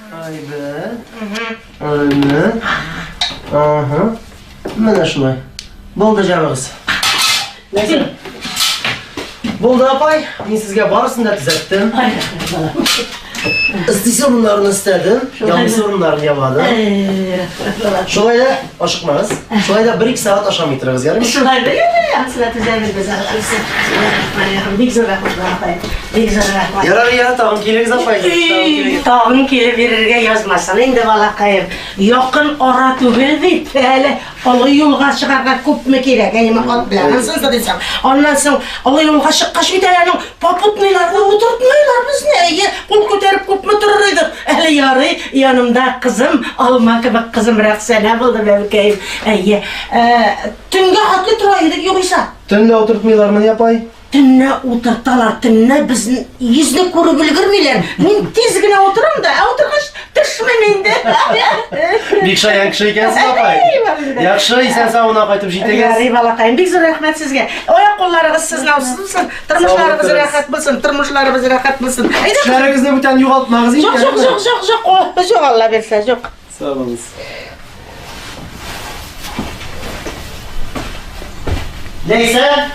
Әйбәт. Әйбәт. Ага. Менә шулай. Булды җаныгыз. Нәрсә? Булды, апай. Мин сезгә барысын да төзәттем. Ай, рәхмәт, балам. Өстисе урыннарын өстәдем, ямыйсы урыннарын ямадым. Ай, рәхмәт, балам. Шулай да ашыкмагыз. Шулай да бер-ике сәгать ашамый торыгыз, ярыймы? Шулай да, ярый, анысы да төзәбез без, Алла бирсә. Бик зур рәхмәт, балакай. Бик зур рәхмәт. Ярар, ярар, тагын килегез, апай. Тагын килегез. Тагын килеп йөрергә язмасын инде, балакаем. Якын ара түгел бит. Әле олы юлга чыгарга күпме кирәк, әйеме, ат белән. Ансын сатыйсың. Аннан соң олы юлга чыккач бит әле аның попутныйларны утыртмыйлар безне. Әйе, кул күтәреп күпме торыр идек. Әле ярый, янымда кызым, алма кебек кызым Рәхсәнә булды, бәбкәем. Әйе, э, төнгә хәтле тора идек югыйсә. Төнлә утыртмыйлармыни, апай? Төнлә утырталар, төнлә безне йөзне күреп өлгермиләр. Мин тиз генә утырам да, ә утыргач төшмим инде. Бик шаян кеше икәнсез, апай. Яхшы, исән-сау гына кайтып җитегез. Ярый, балакаем, бик зур рәхмәт сезгә. Аяк кулларыгыз сызлаусыз булсын, тормышларыгыз рәхәт булсын, тормышларыбыз рәхәт булсын. Әйдә. Эшләрегезне бүтән югалтмагыз инде. Юк, юк, юк, юк, юк, юк, Алла бирсә, юк. Сау булыгыз. Ләйсән!